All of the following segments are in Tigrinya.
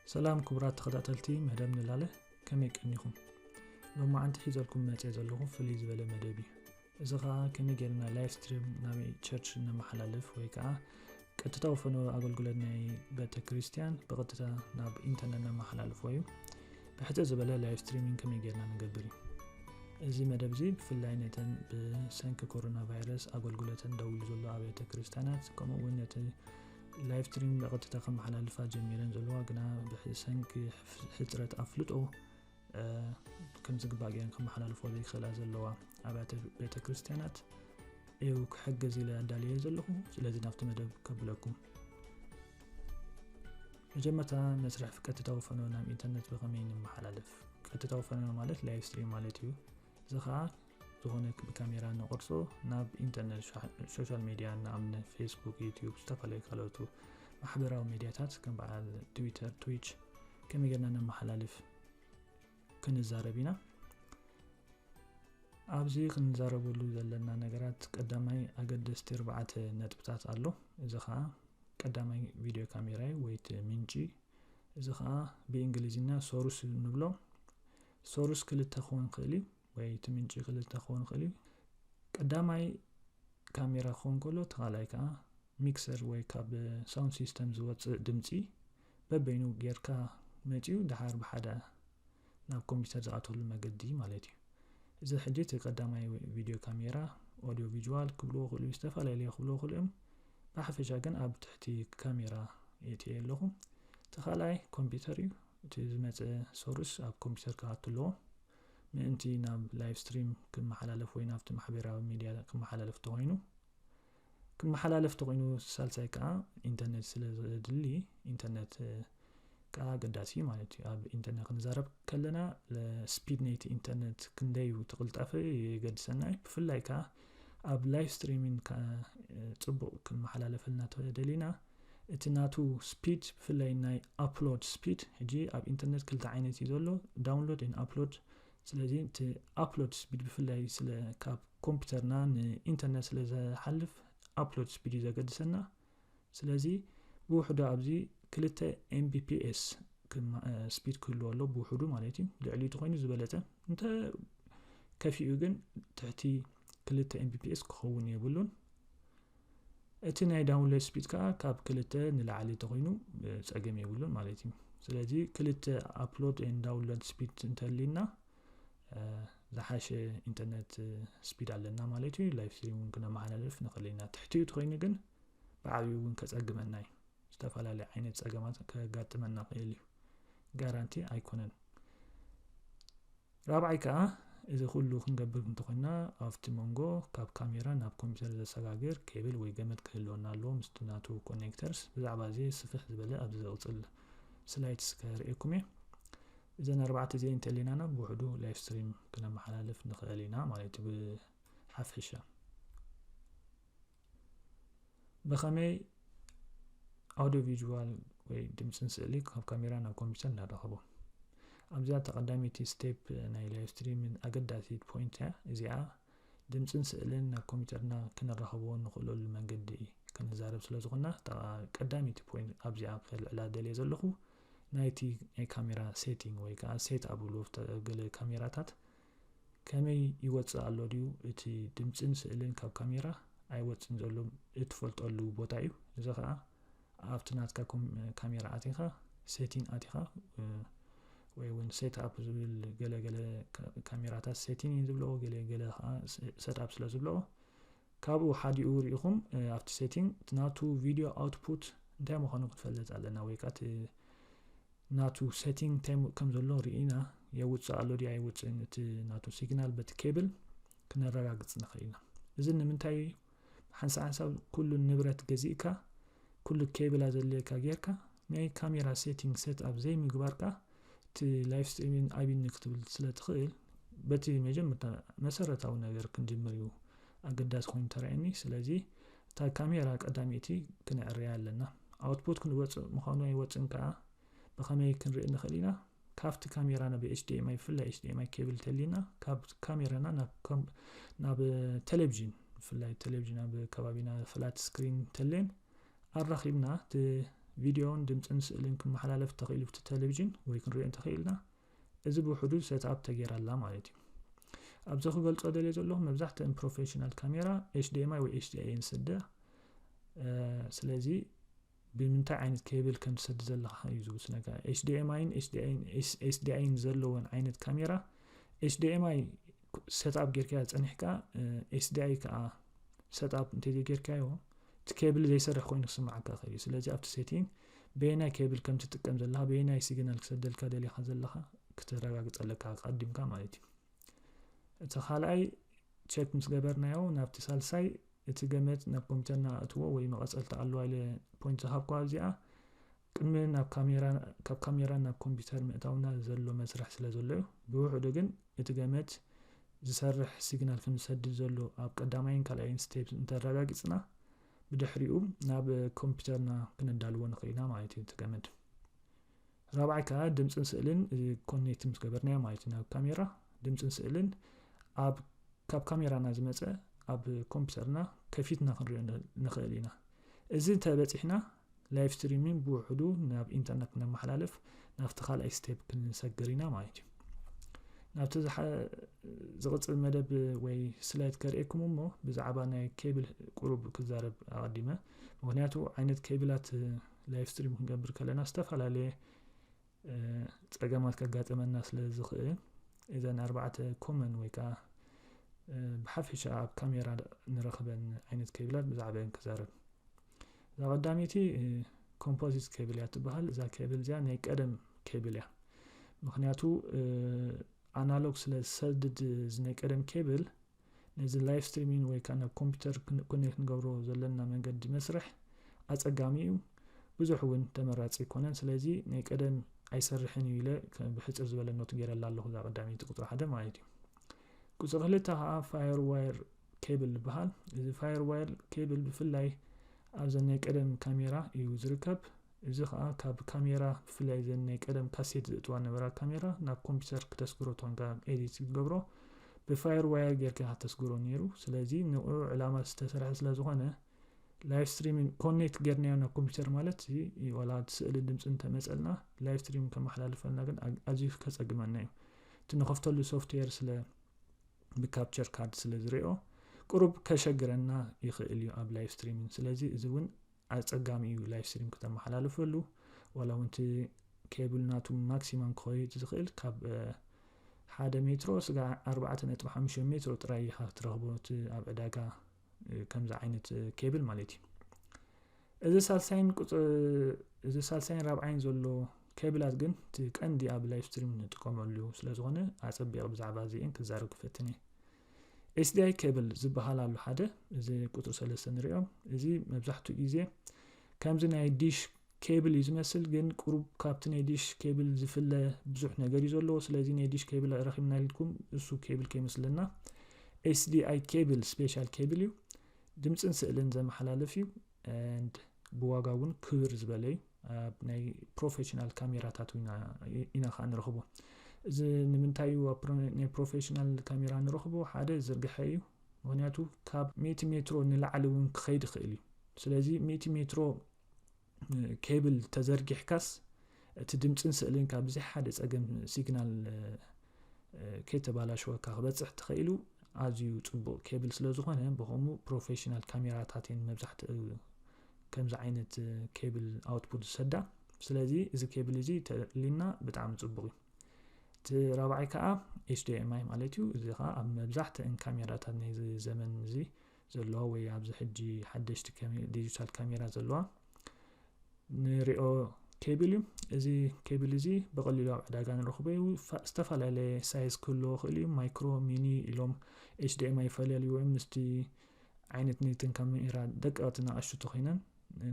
ሰላም ክቡራት ተኸታተልቲ መደብ ንላለ፣ ከመይ ቀኒኹም? ሎማዓንቲ ሒዘልኩም መፅየ ዘለኹ ፍልይ ዝበለ መደብ እዩ። እዚ ኸዓ ከመይ ጌርና ላይቭ ስትሪም ናብ ቸርች ነመሓላልፍ ወይ ከዓ ቀጥታዊ ፈነወ ኣገልግሎት ናይ ቤተ ክርስቲያን ብቐጥታ ናብ ኢንተርነት ነመሓላልፎ እዩ። ብሕፅር ዝበለ ላይቭ ስትሪሚንግ ከመይ ጌርና ንገብር እዩ። እዚ መደብ እዚ ብፍላይ ነተን ብሰንኪ ኮሮና ቫይረስ ኣገልግሎተን ደው ኢሉ ዘሎ ኣብያተ ክርስቲያናት፣ ከምኡ እውን ነቲ ላይቭ ስትሪም ብቐጥታ ከመሓላልፋ ጀሚረን ዘለዋ ግና ብሰንኪ ሕፍ-፣ ሕፅረት ኣፍልጦ፣ እ፣ ከም ዝግባእ ገይረን ከመሓላልፎ ዘይክእላ ዘለዋ ኣብያተ ቤተ ክርስቲያናት እዩ ክሕግዝ ኢለ ኣዳልየ ዘለኹ። ስለዚ ናብቲ መደብ ከብለኩም። መጀመርታ መስርሕ ቀጥታዊ ፈነወ ናብ ኢንተርነት ብኸመይ ንመሓላለፍ? ቀጥታዊ ፈነወ ማለት ላይቭ ስትሪም ማለት እዩ። እዚ ኸዓ ዝኾነ ብካሜራ ንቐርጾ ናብ ኢንተርነት፣ ሻ-፣ ሶሻል ሚድያ፣ ንኣብነት ፌስቡክ፣ ዩቲዩብ፣ ዝተፈላለዩ ካልኦቱ ማሕበራዊ ሚድያታት ከም በዓል ትዊተር፣ ትዊች ከመይ ጌርና ነመሓላልፍ ክንዛረብ ኢና። ኣብዚ ክንዛረበሉ ዘለና ነገራት ቀዳማይ ኣገደስቲ ኣርባዕተ ነጥብታት ኣሎ። እዚ ኸዓ ቀዳማይ ቪድዮ ካሜራ እዩ ወይ እቲ ምንጪ። እዚ ኸዓ ብእንግሊዝኛ ሶርስ ንብሎ። ሶርስ ክልተ ክኸውን ይኽእል እዩ ወይ እቲ ምንጪ ክልተ ክኸውን ይኽእል እዩ። ቀዳማይ ካሜራ ክኸውን ከሎ፣ እቲ ካልኣይ ከዓ ሚክሰር ወይ ካብ ሳውንድ ሲስተም ዝወፅእ ድምፂ በበይኑ ጌርካ መፂኡ ድሓር ብሓደ ናብ ኮምፒውተር ዝኣተሉ መገዲ ማለት እዩ። እዚ ሕጂ እቲ ቀዳማይ ቪድዮ ካሜራ፣ ኦዲዮ ቪዥዋል ክብልዎ ክእሉ፣ ዝተፈላለዩ ክብልዎ ክእሉ እዮም። ብሓፈሻ ግን ኣብ ትሕቲ ካሜራ የእትየ ኣለኹ። እቲ ካልኣይ ኮምፒውተር እዩ። እቲ ዝመፀ ሶርስ ኣብ ኮምፒውተር ክኣቱ ኣለዎ። ምእንቲ ናብ ላይቭ ስትሪም ክመሓላለፍ ወይ ናብቲ ማሕበራዊ ሚድያ ክመሓላለፍ ተኾይኑ፣ ክመሓላለፍ ተኾይኑ ሳልሳይ ከዓ ኢንተርኔት ስለ ዘድሊ፣ ኢንተርኔት፣ እ፣ ከዓ ኣገዳሲ እዩ ማለት እዩ። ኣብ ኢንተርኔት ክንዛረብ ከለና፣ ለ-፣ ስፒድ ናይቲ ኢንተርኔት ክንደይ እዩ፣ እቲ ቅልጣፈ የገድሰና እዩ። ብፍላይ ከዓ ኣብ ላይቭ ስትሪሚንግ ከዓ፣ እ፣ ፅቡቕ ክመሓላለፈልና ተደሊና፣ እቲ ናቱ ስፒድ፣ ብፍላይ ናይ ኣፕሎድ ስፒድ፣ ሕጂ ኣብ ኢንተርኔት ክልተ ዓይነት እዩ ዘሎ፣ ዳውንሎድ ኤን ኣፕሎድ። ስለዚ እቲ ኣፕሎድ ስፒድ ብፍላይ ስለ ካብ ኮምፒውተርና ንኢንተርኔት ስለ ዝሓልፍ ኣፕሎድ ስፒድ እዩ ዘገድሰና። ስለዚ ብውሕዱ ኣብዚ ክልተ ኤም ቢ ፒ ኤስ ክማ-፣ እ፣ ስፒድ ክህልዎ ኣሎ፣ ብውሕዱ ማለት እዩ። ልዕሊኡ ተኾይኑ ዝበለጸ፣ እንተ ከፊኡ ግን ትሕቲ ክልተ ኤም ቢ ፒ ኤስ ክኸውን የብሉን። እቲ ናይ ዳውንሎድ ስፒድ ከዓ ካብ ክልተ ንላዕሊ ተኾይኑ፣ እ፣ ጸገም የብሉን ማለት እዩ። ስለዚ ክልተ ኣፕሎድ ኤን ዳውንሎድ ስፒድ እንተሊና፣ እ፣ ዝሓሸ ኢንተርኔት፣ እ፣ ስፒድ ኣለና ማለት እዩ። ላይቭ ስትሪም እውን ክነመሓላልፍ ንኽእል ኢና። ትሕቲኡ ተኾይኑ ግን ብዓብዩ እውን ከጸግመና እዩ። ዝተፈላለዩ ዓይነት ጸገማት ከጋጥመና ይኽእል እዩ። ጋራንቲ ኣይኮነን። ራብዓይ ከዓ፣ እዚ ኩሉ ክንገብር እንተኾይና፣ ኣብቲ መንጎ ካብ ካሜራ ናብ ኮምፒውተር ዘሰጋግር ኬብል ወይ ገመድ ክህልወና ኣለዎ፣ ምስቲ ናቱ ኮኔክተርስ። ብዛዕባ እዚ ስፍሕ ዝበለ ኣብዚ ዝቕጽል ስላይድስ ከርእየኩም እየ። እዘን ኣርባዕተ እዚአን እንተሊናና ብውሕዱ ላይቭ ስትሪም ክነመሓላልፍ ንኽእል ኢና ማለት እዩ ብሓፈሻ። ብኸመይ ኣውዲዮ ቪዥዋል ወይ ድምፅን ስእሊ ካብ ካሜራ ናብ ኮምፒውተር ንራኸቦ? ኣብዚኣ ተቐዳሚቲ ስቴፕ ናይ ላይቭ ስትሪምን ኣገዳሲት ፖይንት እያ። እዚኣ ድምፅን ስእልን ናብ ኮምፒውተርና ክነራኽቦ ንኽእለሉ መንገዲ ክንዛረብ ስለ ዝኾንና፣ እታ ቀዳሚቲ ፖይንት ኣብዚኣ ከልዕላ ደልየ ዘለኹ ናይቲ ናይ ካሜራ ሴቲንግ ወይ ከዓ ሴት ኣፕ ብልዎ፣ ገለ ካሜራታት ከመይ ይወፅእ ኣሎ ድዩ፣ እቲ ድምፅን ስእልን ካብ ካሜራ ኣይወፅን ዘሎ እትፈልጠሉ ቦታ እዩ። እዚ ከዓ ኣብቲ ናትካ ኮም-፣ ካሜራ ኣቲኻ፣ ሴቲንግ ኣቲኻ፣ እ፣ ወይ እውን ሴት ኣፕ ዝብል ገለ ገለ ካ-፣ ካሜራታት ሴቲንግ እዩ ዝብለዎ፣ ገለ ገለ ከዓ ሴ-፣ ሴት ኣፕ ስለ ዝብለዎ፣ ካብኡ ሓዲኡ ርኢኹም፣ እ፣ ኣብቲ ሴቲንግ እቲ ናቱ ቪድዮ ኣውትፑት እንታይ ምዃኑ ክትፈልጥ ኣለና፣ ወይ ከዓ እቲ ናቱ ሴቲንግ እንታይ ም-፣ ከም ዘሎ ርኢና፣ የውፅእ ኣሎ ድዩ ኣይወፅእን፣ እቲ ናቱ ሲግናል በቲ ኬብል ክነረጋግፅ ንኽእል ኢና። እዚ ንምንታይ እዩ? ሓንሳብ ሓንሳብ ኩሉ ንብረት ገዚእካ፣ ኩሉ ኬብላ ዘድልየካ ጌርካ፣ ናይ ካሜራ ሴቲንግ ሴት ኣፕ ዘይምግባርካ፣ እቲ ላይቭ ስትሪሚንግ ኣቢኒ ክትብል ስለ ትኽእል፣ በቲ መጀመርታ መሰረታዊ ነገር ክንጅምር እዩ ኣገዳሲ ኮይኑ ተራእየኒ። ስለዚ እታ ካሜራ ቀዳመይቲ ክነዕርያ ኣለና። ኣውትፑት ክንወፅእ ምዃኑ ኣይወፅእን ከኣ ብኸመይ ክንርኢ ንኽእል ኢና? ካብቲ ካሜራ ናብ ኤች ዲ ኤም ኣይ፣ ብፍላይ ኤች ዲ ኤም ኣይ ኬብል ተሊና፣ ካብ ካሜራና ናብ ኮም-፣ ናብ ቴሌቪዥን፣ ብፍላይ ቴሌቪዥን ኣብ ከባቢና ፍላት ስክሪን ተሌን ኣራኺብና፣ እቲ ቪድዮን ድምፅን ስእልን ክመሓላለፍ ተኽኢሉ ብቲ ቴሌቪዥን ወይ ክንሪኦ እንተኽኢልና፣ እዚ ብውሕዱ ሴትኣፕ ተገይራላ ማለት እዩ። ኣብዚ ክገልጾ ደልየ ዘለኹ መብዛሕትአን ፕሮፌሽናል ካሜራ ኤች ዲ ኤም ኣይ ወይ ኤች ዲ ኣይ እየን ዝሰዳ። ስለዚ ብምንታይ ዓይነት ኬብል ከም ትሰዲ ዘለኻ እዩ ዝውስነካ። ኤች ዲ ኤም ኣይን ኤች ዲ ኣይን ዘለወን ዓይነት ካሜራ ኤች ዲ ኤም ኣይ ሴትኣፕ ጌርካ ጸኒሕካ፣ ኤች ዲ ኣይ ከዓ ሴትኣፕ እንተዘይጌርካዮ እቲ ኬብል ዘይሰርሕ ኮይኑ ክስምዓካ ይኽእል እዩ። ስለዚ ኣብቲ ሴቲንግ በየናይ ኬብል ከም ትጥቀም ዘለኻ፣ በየናይ ሲግናል ክሰደልካ ደሊኻ ዘለኻ ክተረጋግጸለካ ቀዲምካ ማለት እዩ። እቲ ካልኣይ ቸክ ምስ ገበርናዮ ናብቲ ሳልሳይ እቲ ገመድ ናብ ኮምፒውተርና ኣእትዎ ወይ መቐጸልታ ኣለዋ ኢለ ፖይንት ዝሃብኳ እዚኣ ቅድሚ ናብ ካሜራ ካብ ካሜራ ናብ ኮምፒውተር ምእታውና ዘሎ መስርሕ ስለ ዘሎ እዩ። ብውሕዱ ግን እቲ ገመድ ዝሰርሕ ሲግናል ከም ዝሰድድ ዘሎ ኣብ ቀዳማይን ካልኣይን ስቴፕ እንተረጋጊጽና ብድሕሪኡ ናብ ኮምፒውተርና ክነዳልዎ ንኽእል ኢና ማለት እዩ። እቲ ገመድ ራብዓይ ከዓ ድምፅን ስእልን ኮኔክት ምስ ገበርናዮ ማለት እዩ ናብ ካሜራ ድምፅን ስእልን ኣብ ካብ ካሜራና ዝመፀ ኣብ ኮምፒውተርና ከፊትና ክንሪኦ ንኽእል ኢና። እዚ እንተበፂሕና ላይቭ ስትሪሚንግ ብውሕዱ ናብ ኢንተርነት ክነመሓላልፍ ናብቲ ካልኣይ ስቴፕ ክንሰግር ኢና ማለት እዩ። ናብቲ ዝቕፅል መደብ ወይ ስላይድ ከርእየኩም እሞ ብዛዕባ ናይ ኬብል ቁሩብ ክዛረብ ኣቐዲመ። ምክንያቱ ዓይነት ኬብላት ላይቭ ስትሪም ክንገብር ከለና ዝተፈላለየ ፀገማት ከጋጠመና ስለ ዝኽእል እዘን ኣርባዕተ ኮመን ወይ ከዓ ብሓፈሻ ኣብ ካሜራ ንረኽበን ዓይነት ኬብላት ብዛዕባን ክዛረብ። እዛ ቀዳመይቲ ኮምፖዚት ኬብል እያ ትበሃል። እዛ ኬብል እዚኣ ናይ ቀደም ኬብል እያ። ምክንያቱ ኣናሎግ ስለ ዝሰድድ እዚ ናይ ቀደም ኬብል ነዚ ላይቭ ስትሪሚንግ ወይ ከዓ ናብ ኮምፒውተር ኮኔክት ንገብሮ ዘለና መንገዲ መስርሕ ኣፀጋሚ እዩ። ብዙሕ እውን ተመራፂ ኣይኮነን። ስለዚ ናይ ቀደም ኣይሰርሕን እዩ ኢለ ብሕፅር ዝበለ ኖት ገይረላ ኣለኹ እዛ ቀዳመይቲ ቁፅሪ ሓደ ማለት እዩ። ቁፅሪ ክልተ ከዓ ፋየር ዋየር ኬብል ይበሃል። እዚ ፋየር ዋየር ኬብል ብፍላይ ኣብዘን ናይ ቀደም ካሜራ እዩ ዝርከብ። እዚ ከዓ ካብ ካሜራ ብፍላይ ዘን ናይ ቀደም ካሴት ዝእትዋ ነበራ ካሜራ ናብ ኮምፒውተር ክተስግሮ ተኾንካ ኤዲት ዝገብሮ ብፋየር ዋየር ጌርካ ከተስግሮ ነይሩ። ስለዚ ንኡ ዕላማ ዝተሰርሐ ስለ ዝኾነ ላይቭ ስትሪሚንግ ኮኔክት ጌርናዮ ናብ ኮምፒውተር ማለት ዋላ ስእሊ ድምፂ እንተመፀልና ላይቭ ስትሪም ከመሓላልፈልና ግን ኣዝዩ ከፀግመና እዩ። እቲ ንኸፍተሉ ሶፍትዌር ስለ ብካፕቸር ካርድ ስለ ዝሪኦ ቁሩብ ከሸግረና ይኽእል እዩ ኣብ ላይቭ ስትሪሚንግ። ስለዚ እዚ እውን ኣፀጋሚ እዩ ላይቭ ስትሪም ክተመሓላልፈሉ። ዋላ እውን እቲ ኬብል ናቱ ማክሲማም ክኸይድ ዝኽእል ካብ ሓደ ሜትሮ ስጋ ኣርባዕተ ነጥቢ ሓሙሽተ ሜትሮ ጥራይ ኢኻ ክትረኽቦ እቲ ኣብ ዕዳጋ ከምዚ ዓይነት ኬብል ማለት እዩ። እዚ ሳልሳይን እዚ ሳልሳይን ራብዓይን ዘሎ ኬብላት ግን እቲ ቀንዲ ኣብ ላይቭ ስትሪም ንጥቀመሉ ስለ ዝኾነ ኣፀቢቕ ብዛዕባ እዚኤን ክዛረብ ክፈትን እየ። ኤስዲኣይ ኬብል ዝበሃል ኣሎ ሓደ፣ እዚ ቁፅሪ ሰለስተ ንሪኦ። እዚ መብዛሕትኡ ግዜ ከምዚ ናይ ዲሽ ኬብል እዩ ዝመስል፣ ግን ቁሩብ ካብቲ ናይ ዲሽ ኬብል ዝፍለ ብዙሕ ነገር እዩ ዘለዎ። ስለዚ ናይ ዲሽ ኬብል ረኺብና ኢልኩም እሱ ኬብል ከይመስለና። ኤስዲኣይ ኬብል ስፔሻል ኬብል እዩ፣ ድምፅን ስእልን ዘመሓላልፍ እዩ። And ብዋጋ እውን ክብር ዝበለ እዩ። ኣብ ናይ ፕሮፌሽናል ካሜራታት ኢና ከዓ ንረኽቦ። እዚ ንምንታይ እዩ ናይ ፕሮፌሽናል ካሜራ ንረኽቦ? ሓደ ዝርግሐ እዩ፣ ምክንያቱ ካብ ሚእቲ ሜትሮ ንላዕሊ እውን ክኸይድ ይኽእል እዩ። ስለዚ ሚእቲ ሜትሮ ኬብል ተዘርጊሕካስ እቲ ድምፅን ስእልን ካብ ብዘይ ሓደ ፀገም ሲግናል ከይተባላሸወካ ክበፅሕ ተኽኢሉ ኣዝዩ ፅቡቕ ኬብል ስለ ዝኾነ ብኸምኡ ፕሮፌሽናል ካሜራታት እየን መብዛሕትኡ ከምዚ ዓይነት ኬብል ኣውትፑት ዝሰዳ። ስለዚ እዚ ኬብል እዚ ተሊና ብጣዕሚ ፅቡቕ እዩ። እቲ ራብዓይ ከዓ ኤችዲኤምኣይ ማለት እዩ። እዚ ከዓ ኣብ መብዛሕትአን ካሜራታት ናይዚ ዘመን እዚ ዘለዋ ወይ ኣብዚ ሕጂ ሓደሽቲ ዲጂታል ካሜራ ዘለዋ ንሪኦ ኬብል እዩ። እዚ ኬብል እዚ ብቐሊሉ ኣብ ዕዳጋ ንረኽቦ እዩ። ዝተፈላለየ ሳይዝ ክህልዎ ይኽእል እዩ። ማይክሮ፣ ሚኒ ኢሎም ኤችዲኤምኣይ ይፈላለዩ እዮም። ምስቲ ዓይነት ናይተን ካሜራ ደቀቕቲ ንኣሽቱ ተኾይነን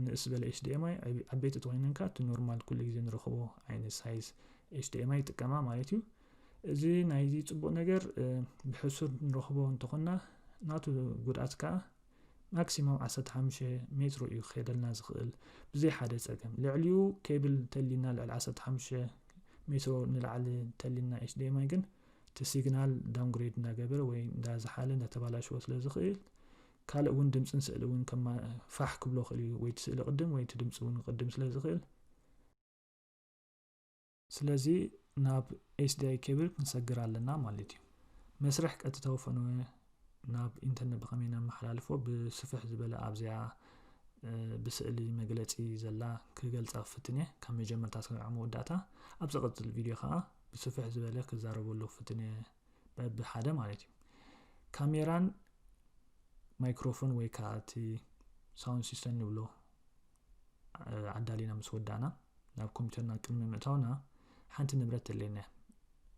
ንእስ ዝበለ ኤችዲኤምኣይ፣ ዓበይቲ ተኾይነን ከዓ እቲ ኖርማል ኩሉ ግዜ ንረኽቦ ዓይነት ሳይዝ ኤችዲኤምኣይ ይጥቀማ ማለት እዩ። እዚ ናይዚ ፅቡቕ ነገር ብሕሱር ንረኽቦ እንተኾና ናቱ ጉድኣት ከዓ ማክሲማም ዓሰርተ ሓሙሽተ ሜትሮ እዩ ክኸደልና ዝኽእል ብዘይ ሓደ ፀገም። ልዕሊኡ ኬብል ተሊና ልዕሊ ዓሰርተ ሓሙሽተ ሜትሮ ንላዕሊ ተሊና ኤችዲኤምኣይ ግን እቲ ሲግናል ዳውንግሬድ እናገበረ ወይ እንዳዝሓለ እንዳተባላሸወ ስለ ዝኽእል ካልእ እውን ድምፅን ስእሊ እውን ከማ ፋሕ ክብሎ ክእል እዩ። ወይ እቲ ስእሊ ቅድም ወይ እቲ ድምፂ እውን ቅድም ስለ ዝኽእል፣ ስለዚ ናብ ኤስዲኣይ ኬብል ክንሰግር ኣለና ማለት እዩ። መስርሕ ቀጥታዊ ፈነወ ናብ ኢንተርነት ብኸመይ ነመሓላልፎ ብስፍሕ ዝበለ ኣብዚኣ ብስእሊ መግለፂ ዘላ ክገልፃ ፍትነ ካብ መጀመርታ ስጋዕ መወዳእታ። ኣብ ዝቐፅል ቪድዮ ከዓ ብስፍሕ ዝበለ ክዛረበሉ ፍትነ በብሓደ ማለት እዩ። ካሜራን ማይክሮፎን ወይ ከዓ እቲ ሳውንድ ሲስተም ንብሎ ዓዳሊና ምስ ወዳእና ናብ ኮምፒውተርና ቅድሚ ምእታውና ሓንቲ ንብረት ተለየና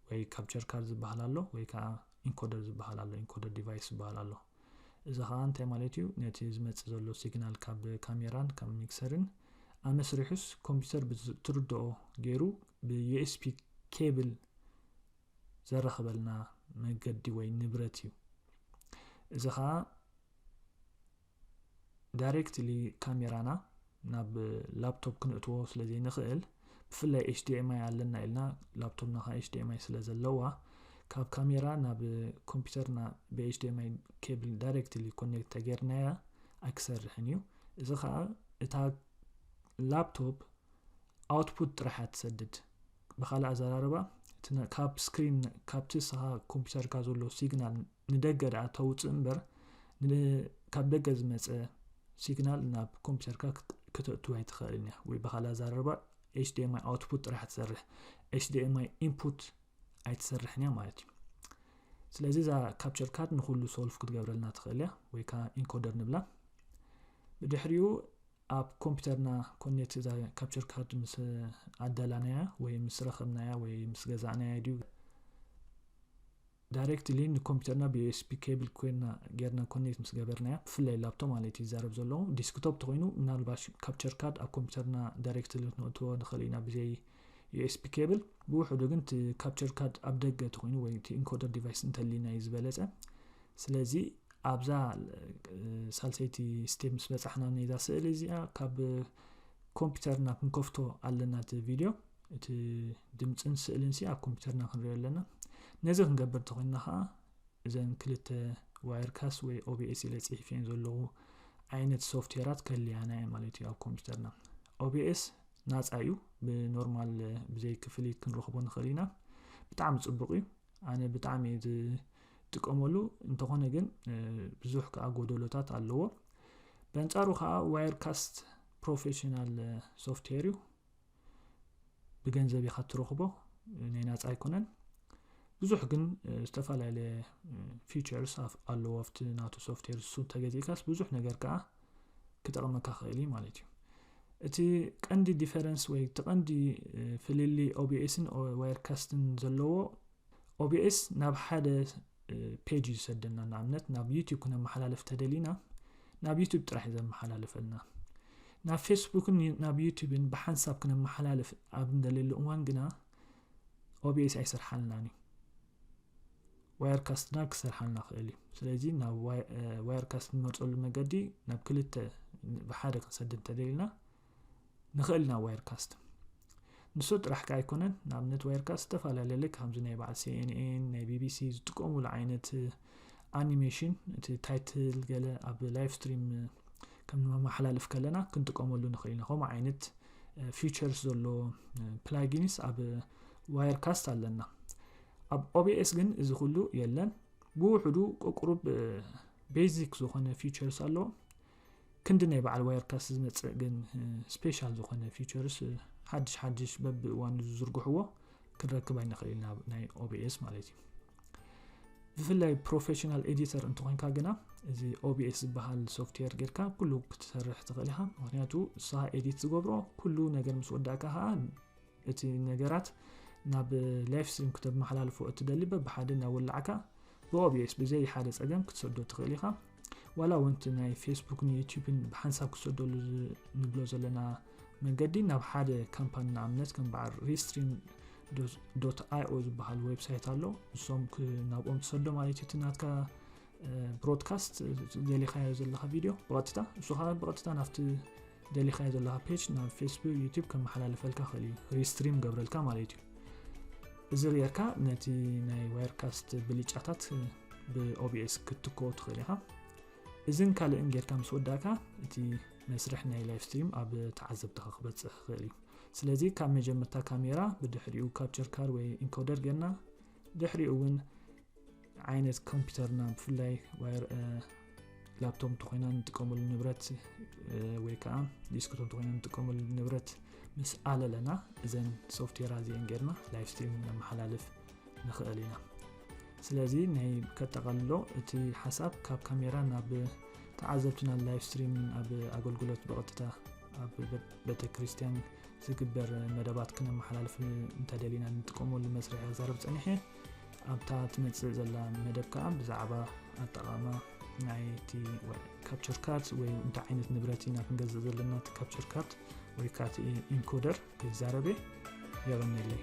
ወይ ካፕቸር ካርድ ዝበሃል ኣሎ ወይ ከዓ ኢንኮደር ዝበሃል ኣሎ፣ ኢንኮደር ዲቫይስ ዝበሃል ኣሎ። እዚ ከዓ እንታይ ማለት እዩ? ነቲ ዝመፅእ ዘሎ ሲግናል ካብ ካሜራን ካብ ሚክሰርን ኣመስሪሑስ ኮምፒውተር ብትርድኦ ገይሩ ብዩኤስቢ ኬብል ዘራኽበልና መገዲ ወይ ንብረት እዩ። እዚ ከዓ ዳይሬክትሊ ካሜራና ናብ ላፕቶፕ ክንእትዎ ስለ ዘይንኽእል፣ ብፍላይ ኤችዲኤምኣይ ኣለና ኢልና ላፕቶፕና ከዓ ኤችዲኤምኣይ ስለ ዘለዋ ካብ ካሜራ ናብ ኮምፒውተርና ብኤችዲኤምኣይ ኬብል ዳይሬክትሊ ኮኔክት ተገይርናያ ኣይክሰርሕን እዩ። እዚ ከዓ እታ ላፕቶፕ ኣውትፑት ጥራሕ እያ ትሰድድ። ብካልእ ኣዘራርባ ካብ ስክሪን ካብቲ ስኻ ኮምፒውተርካ ዘሎ ሲግናል ንደገ ደኣ ተውፅእ እምበር ካብ ደገ ዝመፀ ሲግናል ናብ ኮምፒውተርካ ክተእትው ኣይትኽእልን እያ። ወይ ብካልእ ኣዘራርባ ኤችዲኤምኣይ ኣውትፑት ጥራሕ ትሰርሕ፣ ኤችዲኤምኣይ ኢንፑት ኣይትሰርሕን እያ ማለት እዩ። ስለዚ እዛ ካፕቸር ካርድ ንኩሉ ሶልፍ ክትገብረልና ትኽእል እያ ወይ ከዓ ኢንኮደር ንብላ። ብድሕሪኡ ኣብ ኮምፒውተርና ኮኔክት እዛ ካፕቸር ካርድ ምስ ኣዳላናያ ወይ ምስ ረኸብናያ ወይ ምስ ገዛእናያ ድዩ ዳይሬክትሊ ንኮምፒውተርና ብዩኤስቢ ኬብል ኮይና ጌርና ኮኔክት ምስ ገበርናያ፣ ብፍላይ ላፕቶፕ ማለት እዩ ዝዛረብ ዘለኹ። ዲስክቶፕ ተኮይኑ ምናልባሽ ካፕቸር ካርድ ኣብ ኮምፒውተርና ዳይሬክትሊ ክንእትዎ ንኽእል ኢና ብዘይ ዩኤስቢ ኬብል። ብውሕዱ ግን እቲ ካፕቸር ካርድ ኣብ ደገ ተኮይኑ ወይ እቲ ኢንኮደር ዲቫይስ እንተሊና እዩ ዝበለፀ። ስለዚ ኣብዛ ሳልሰይቲ ስቴፕ ምስ በፃሕና ነዛ ስእሊ እዚኣ ካብ ኮምፒውተርና ክንከፍቶ ኣለና እቲ ቪድዮ። እቲ ድምፅን ስእልን ሲ ኣብ ኮምፒውተርና ክንሪኦ ኣለና። ነዚ ክንገብር ተኮይንና ከዓ እዘን ክልተ ዋየር ካስት ወይ ኦቢኤስ ኢለ ፅሒፈን ዘለዉ ዓይነት ሶፍትዌራት ከልያና እየ ማለት እዩ ኣብ ኮምፒውተርና። ኦቢኤስ ናፃ እዩ፣ ብኖርማል ብዘይ ክፍሊት ክንረኽቦ ንኽእል ኢና። ብጣዕሚ ፅቡቅ እዩ። ኣነ ብጣዕሚ እየ ዝጥቀመሉ፣ እንተኾነ ግን ብዙሕ ከዓ ጎደሎታት ኣለዎ። በንፃሩ ከዓ ዋየር ካስት ፕሮፌሽናል ሶፍትዌር እዩ። ብገንዘብ ኢኻ ትረኽቦ፣ ናይ ናፃ ኣይኮነን። ብዙሕ ግን ዝተፈላለየ ፊቸርስ ኣለዎ ኣብቲ ናቱ ሶፍትዌር። እሱ እንተገዚእካስ ብዙሕ ነገር ከዓ ክጠቕመካ ክእል እዩ ማለት እዩ። እቲ ቀንዲ ዲፈረንስ ወይ እቲ ቀንዲ ፍልሊ ኦቢኤስን ዋየር ካስትን ዘለዎ፣ ኦቢኤስ ናብ ሓደ ፔጅ እዩ ዝሰደና። ንኣብነት ናብ ዩቲብ ክነመሓላልፍ ተደሊና ናብ ዩቲብ ጥራሕ እዩ ዘመሓላልፈልና። ናብ ፌስቡክን ናብ ዩቲብን ብሓንሳብ ክነመሓላልፍ ኣብ እንደሌሉ እዋን ግና ኦቢኤስ ኣይሰርሓልናን እዩ። ዋየር ካስትና ክሰርሓልና ክእል እዩ። ስለዚ ናብ ዋየር ካስት ንመርፀሉ መገዲ ናብ ክልተ ብሓደ ክንሰድድ እንተደሊና ንኽእል ኢና ዋየር ካስት። ንሱ ጥራሕ ከ ኣይኮነን። ንኣብነት ዋየር ካስት ዝተፈላለየ፣ ከምዚ ናይ በዓል ሲኤንኤን ናይ ቢቢሲ ዝጥቀሙሉ ዓይነት ኣኒሜሽን፣ እቲ ታይትል ገለ ኣብ ላይቭ ስትሪም ከም መመሓላልፍ ከለና ክንጥቀመሉ ንኽእል ኢና። ከምኡ ዓይነት ፊቸርስ ዘሎ ፕላጊንስ ኣብ ዋየር ካስት ኣለና። ኣብ ኦቢኤስ ግን እዚ ኩሉ የለን። ብውሕዱ ቁቁሩብ ቤዚክ ዝኾነ ፊቸርስ ኣለዎ። ክንዲ ናይ በዓል ዋየር ካስት ዝመፅእ ግን ስፔሻል ዝኾነ ፊቸርስ ሓድሽ ሓድሽ በብእዋኑ ዝዝርግሕዎ ክንረክብ ኣይንኽእል ኢና ናይ ኦቢኤስ ማለት እዩ። ብፍላይ ፕሮፌሽናል ኤዲተር እንተኾይንካ ግና እዚ ኦቢኤስ ዝበሃል ሶፍትዌር ጌርካ ኩሉ ክትሰርሕ ትኽእል ኢኻ። ምክንያቱ ንስኻ ኤዲት ዝገብሮ ኩሉ ነገር ምስ ወዳእካ ከዓ እቲ ነገራት ናብ ላይቭ ስትሪም ክተመሓላልፎ እትደሊ በብሓደ እናወላዕካ ብኦቢኤስ ብዘይ ሓደ ፀገም ክትሰዶ ትኽእል ኢኻ። ዋላ እውን እቲ ናይ ፌስቡክን ዩቲብን ብሓንሳብ ክትሰደሉ ዝ- ንብሎ ዘለና መንገዲ ናብ ሓደ ካምፓኒ ንኣብነት ከም በዓል ሪስትሪም ዶት ኣይኦ ዝበሃል ዌብሳይት ኣሎ። ንሶም ክ- ናብኦም ትሰዶ ማለት እዩ እቲ ናትካ ብሮድካስት ደሊኻዮ ዘለኻ ቪድዮ ብቐጥታ፣ እሱ ከዓ ብቐጥታ ናብቲ ደሊኻዮ ዘለኻ ፔጅ ናብ ፌስቡክ ዩቲብ ከመሓላልፈልካ ክእል እዩ፣ ሪስትሪም ገብረልካ ማለት እዩ። እዚ ርየርካ ነቲ ናይ ዋየርካስት ብልጫታት ብኦቢኤስ ክትትክኦ ትኽእል ኢኻ። እዝን ካልእን ጌርካ ምስ ወዳእካ እቲ መስርሕ ናይ live stream ኣብ ተዓዘብትኻ ክበፅሕ ይኽእል እዩ። ስለዚ ካብ መጀመርታ ካሜራ፣ ብድሕሪኡ capture card ወይ encoder ጌርና፣ ድሕሪኡ እውን ዓይነት ኮምፒውተርና፣ ብፍላይ laptop እንተኾይና እንጥቀመሉ ንብረት ወይ ከዓ desktop እንተኾይና እንጥቀመሉ ንብረት ምስ ኣለለና፣ እዘን software እዚአን ጌርና live stream ነመሓላልፍ ንኽእል ኢና። ስለዚ ናይ ከጠቓልሎ፣ እቲ ሓሳብ ካብ ካሜራ ናብ ተዓዘብትና live stream ኣብ ኣገልግሎት ብቐጥታ ኣብ ቤተክርስትያን ዝግበር መደባት ክነመሓላልፍ እንተደሊና እንጥቀመሉ መስርሕ ኣዛረብ ጸኒሐ። ኣብታ ትመጽእ ዘላ መደብ ከዓ ብዛዕባ ኣጠቓቕማ ናይቲ capture card ወይ እንታይ ዓይነት ንብረት ኢና ክንገዝእ ዘለና፣ እቲ capture card ወይ ከዓ እቲ encoder ክዛረብ እየ። የቐንየለይ።